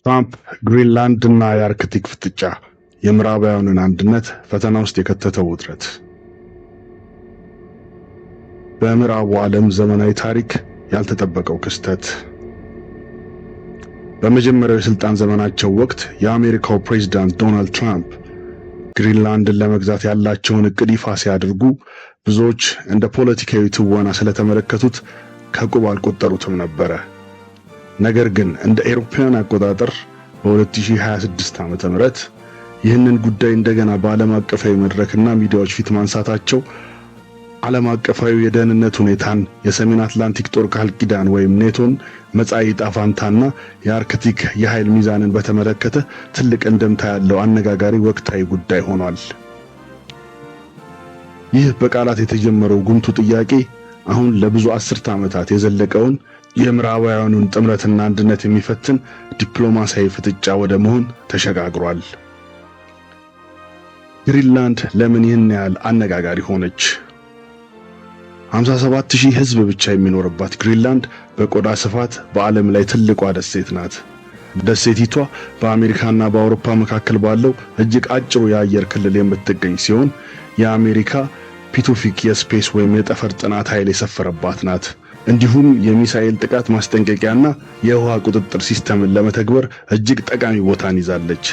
ትራምፕ፣ ግሪንላንድ እና የአርክቲክ ፍጥጫ፣ የምዕራባውያኑን አንድነት ፈተና ውስጥ የከተተው ውጥረት። በምዕራቡ ዓለም ዘመናዊ ታሪክ ያልተጠበቀው ክስተት። በመጀመሪያው የሥልጣን ዘመናቸው ወቅት የአሜሪካው ፕሬዝዳንት ዶናልድ ትራምፕ ግሪንላንድን ለመግዛት ያላቸውን ዕቅድ ይፋ ሲያደርጉ ብዙዎች እንደ ፖለቲካዊ ትወና ስለተመለከቱት ከቁብ አልቆጠሩትም ነበረ። ነገር ግን እንደ አውሮፓውያን አቆጣጠር በ2026 ዓ.ም. ይህንን ጉዳይ እንደገና በዓለም አቀፋዊ መድረክና ሚዲያዎች ፊት ማንሳታቸው ዓለም አቀፋዊ የደህንነት ሁኔታን፣ የሰሜን አትላንቲክ ጦር ቃል ኪዳን ወይም ኔቶን መጻኢ ዕጣ ፈንታና የአርክቲክ የኃይል ሚዛንን በተመለከተ ትልቅ እንድምታ ያለው አነጋጋሪ ወቅታዊ ጉዳይ ሆኗል። ይህ በቃላት የተጀመረው ጉምቱ ጥያቄ አሁን ለብዙ አስርተ ዓመታት የዘለቀውን የምዕራባውያኑን ጥምረትና አንድነት የሚፈትን ዲፕሎማሲያዊ ፍጥጫ ወደ መሆን ተሸጋግሯል። ግሪንላንድ ለምን ይህን ያህል አነጋጋሪ ሆነች? 57 ሺህ ሕዝብ ብቻ የሚኖርባት ግሪንላንድ በቆዳ ስፋት በዓለም ላይ ትልቋ ደሴት ናት። ደሴቲቷ በአሜሪካና በአውሮፓ መካከል ባለው እጅግ አጭሩ የአየር ክልል የምትገኝ ሲሆን የአሜሪካ ፒቱፊክ የ space ወይም የጠፈር ጥናት ኃይል የሰፈረባት ናት። እንዲሁም የሚሳኤል ጥቃት ማስጠንቀቂያና የውሃ ቁጥጥር system ን ለመተግበር እጅግ ጠቃሚ ቦታን ይዛለች።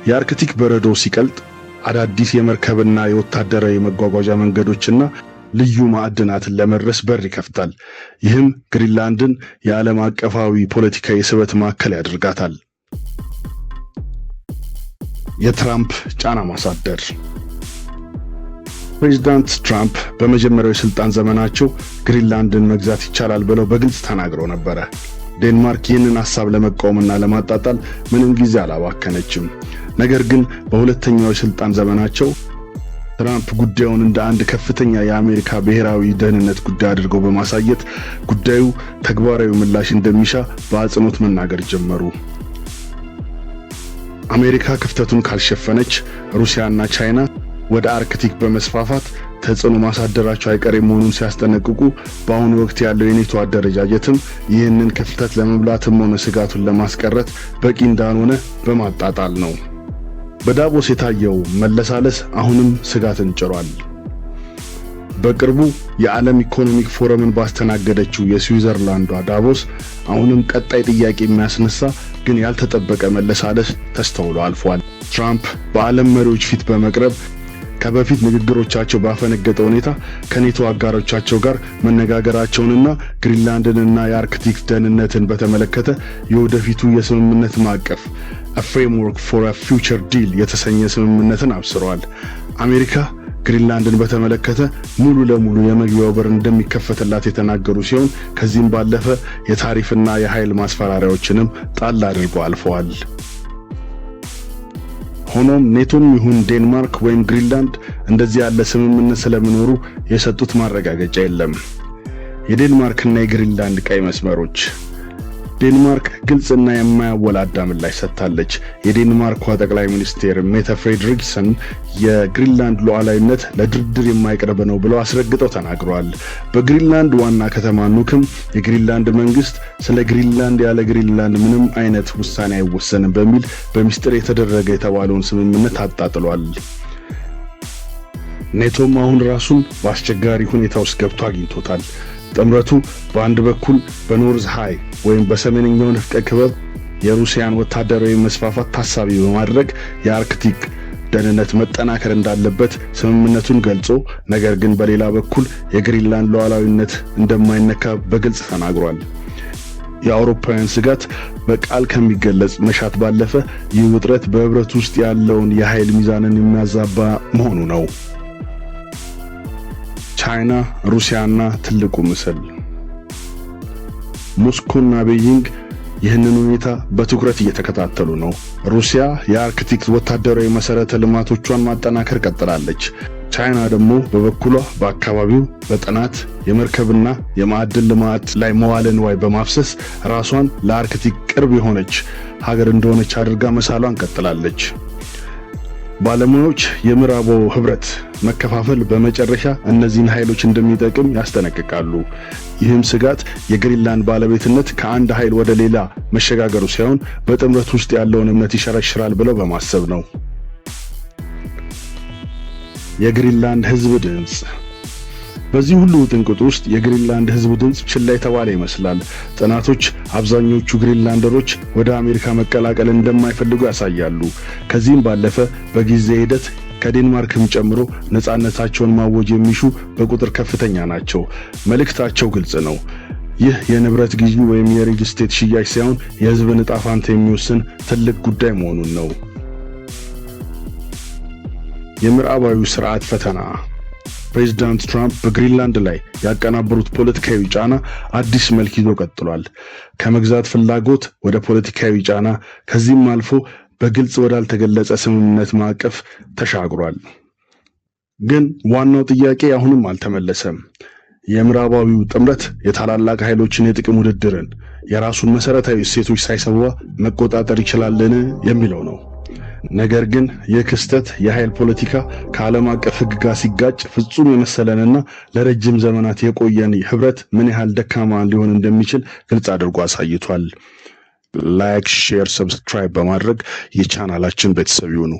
የአርክቲክ በረዶ ሲቀልጥ አዳዲስ የመርከብና የወታደራዊ መጓጓዣ መንገዶችና ልዩ ማዕድናትን ለመድረስ በር ይከፍታል። ይህም ግሪንላንድን የዓለም አቀፋዊ ፖለቲካዊ ስበት ማዕከል ያደርጋታል። የትራምፕ ጫና ማሳደር። ፕሬዚዳንት ትራምፕ በመጀመሪያው የስልጣን ዘመናቸው ግሪንላንድን መግዛት ይቻላል ብለው በግልጽ ተናግረው ነበረ። ዴንማርክ ይህንን ሐሳብ ለመቃወምና ለማጣጣል ምንም ጊዜ አላባከነችም። ነገር ግን በሁለተኛው የስልጣን ዘመናቸው ትራምፕ ጉዳዩን እንደ አንድ ከፍተኛ የአሜሪካ ብሔራዊ ደህንነት ጉዳይ አድርገው በማሳየት ጉዳዩ ተግባራዊ ምላሽ እንደሚሻ በአጽንኦት መናገር ጀመሩ። አሜሪካ ክፍተቱን ካልሸፈነች ሩሲያና ቻይና ወደ አርክቲክ በመስፋፋት ተጽዕኖ ማሳደራቸው አይቀሬ መሆኑን ሲያስጠነቅቁ፣ በአሁኑ ወቅት ያለው የኔቶ አደረጃጀትም ይህንን ክፍተት ለመሙላትም ሆነ ስጋቱን ለማስቀረት በቂ እንዳልሆነ በማጣጣል ነው። በዳቮስ የታየው መለሳለስ አሁንም ስጋትን ጭሯል። በቅርቡ የዓለም Economic Forum ን ባስተናገደችው የስዊዘርላንዷ ዳቮስ አሁንም ቀጣይ ጥያቄ የሚያስነሳ ግን ያልተጠበቀ መለሳለስ ተስተውሎ አልፏል። ትራምፕ በዓለም መሪዎች ፊት በመቅረብ ከበፊት ንግግሮቻቸው ባፈነገጠ ሁኔታ ከኔቶ አጋሮቻቸው ጋር መነጋገራቸውንና ግሪንላንድንና የአርክቲክ ደህንነትን በተመለከተ የወደፊቱ የስምምነት ማዕቀፍ፣ A Framework for a Future Deal የተሰኘ ስምምነትን አብስረዋል። አሜሪካ ግሪንላንድን በተመለከተ ሙሉ ለሙሉ የመግቢያው በር እንደሚከፈትላት የተናገሩ ሲሆን ከዚህም ባለፈ የታሪፍና የኃይል ማስፈራሪያዎችንም ጣል አድርገው አልፈዋል። ሆኖም ኔቶም ይሁን ዴንማርክ ወይም ግሪንላንድ እንደዚህ ያለ ስምምነት ስለመኖሩ የሰጡት ማረጋገጫ የለም። የዴንማርክና የግሪንላንድ ቀይ መስመሮች። ዴንማርክ ግልጽና የማያወላዳ ምላሽ ሰጥታለች። የዴንማርኳ ጠቅላይ ሚኒስቴር ሜተ ፍሬድሪክሰን የግሪንላንድ ሉዓላዊነት ለድርድር የማይቀርብ ነው ብለው አስረግጠው ተናግረዋል። በግሪንላንድ ዋና ከተማ ኑክም የግሪንላንድ መንግስት ስለ ግሪንላንድ ያለ ግሪንላንድ ምንም አይነት ውሳኔ አይወሰንም በሚል በሚስጥር የተደረገ የተባለውን ስምምነት አጣጥሏል። ኔቶም አሁን ራሱን በአስቸጋሪ ሁኔታ ውስጥ ገብቶ አግኝቶታል። ጥምረቱ በአንድ በኩል በ North Eye ወይም በሰሜንኛው ንፍቀ ክበብ የሩሲያን ወታደራዊ መስፋፋት ታሳቢ በማድረግ የአርክቲክ ደህንነት መጠናከር እንዳለበት ስምምነቱን ገልጾ፣ ነገር ግን በሌላ በኩል የግሪንላንድ ሉዓላዊነት እንደማይነካ በግልጽ ተናግሯል። የአውሮፓውያን ስጋት በቃል ከሚገለጽ መሻት ባለፈ ይህ ውጥረት በህብረት ውስጥ ያለውን የኃይል ሚዛንን የሚያዛባ መሆኑ ነው። ቻይና፣ ሩሲያና ትልቁ ምስል። ሞስኮና ቤጂንግ ይህንን ሁኔታ በትኩረት እየተከታተሉ ነው። ሩሲያ የአርክቲክ ወታደራዊ መሰረተ ልማቶቿን ማጠናከር ቀጥላለች። ቻይና ደግሞ በበኩሏ በአካባቢው በጥናት፣ የመርከብና የማዕድን ልማት ላይ መዋለ ንዋይ በማፍሰስ ራሷን ለአርክቲክ ቅርብ የሆነች ሀገር እንደሆነች አድርጋ መሳሏን ቀጥላለች። ባለሙያዎች የምዕራቡ ህብረት መከፋፈል በመጨረሻ እነዚህን ኃይሎች እንደሚጠቅም ያስጠነቅቃሉ። ይህም ስጋት የግሪንላንድ ባለቤትነት ከአንድ ኃይል ወደ ሌላ መሸጋገሩ ሳይሆን በጥምረት ውስጥ ያለውን እምነት ይሸረሽራል ብለው በማሰብ ነው። የግሪንላንድ ሕዝብ ድምፅ። በዚህ ሁሉ ውጥንቅጥ ውስጥ የግሪንላንድ ሕዝብ ድምፅ ችላ የተባለ ይመስላል። ጥናቶች አብዛኞቹ ግሪንላንደሮች ወደ አሜሪካ መቀላቀል እንደማይፈልጉ ያሳያሉ። ከዚህም ባለፈ በጊዜ ሂደት ከዴንማርክም ጨምሮ ነፃነታቸውን ማወጅ የሚሹ በቁጥር ከፍተኛ ናቸው። መልእክታቸው ግልጽ ነው። ይህ የንብረት ግዢ ወይም የሪል ስቴት ሽያጭ ሳይሆን የሕዝብን ዕጣ ፈንታ የሚወስን ትልቅ ጉዳይ መሆኑን ነው። የምዕራባዊው ስርዓት ፈተና። ፕሬዚዳንት ትራምፕ በግሪንላንድ ላይ ያቀናበሩት ፖለቲካዊ ጫና አዲስ መልክ ይዞ ቀጥሏል። ከመግዛት ፍላጎት ወደ ፖለቲካዊ ጫና፣ ከዚህም አልፎ በግልጽ ወዳልተገለጸ ስምምነት ማዕቀፍ ተሻግሯል። ግን ዋናው ጥያቄ አሁንም አልተመለሰም። የምዕራባዊው ጥምረት የታላላቅ ኃይሎችን የጥቅም ውድድርን የራሱን መሰረታዊ እሴቶች ሳይሰዋ መቆጣጠር ይችላልን የሚለው ነው። ነገር ግን ይህ ክስተት የኃይል ፖለቲካ ከዓለም አቀፍ ሕግ ጋር ሲጋጭ ፍጹም የመሰለንና ለረጅም ዘመናት የቆየን ህብረት ምን ያህል ደካማ ሊሆን እንደሚችል ግልጽ አድርጎ አሳይቷል። Like፣ share፣ subscribe በማድረግ የቻናላችን ቤተሰብ ይሁኑ።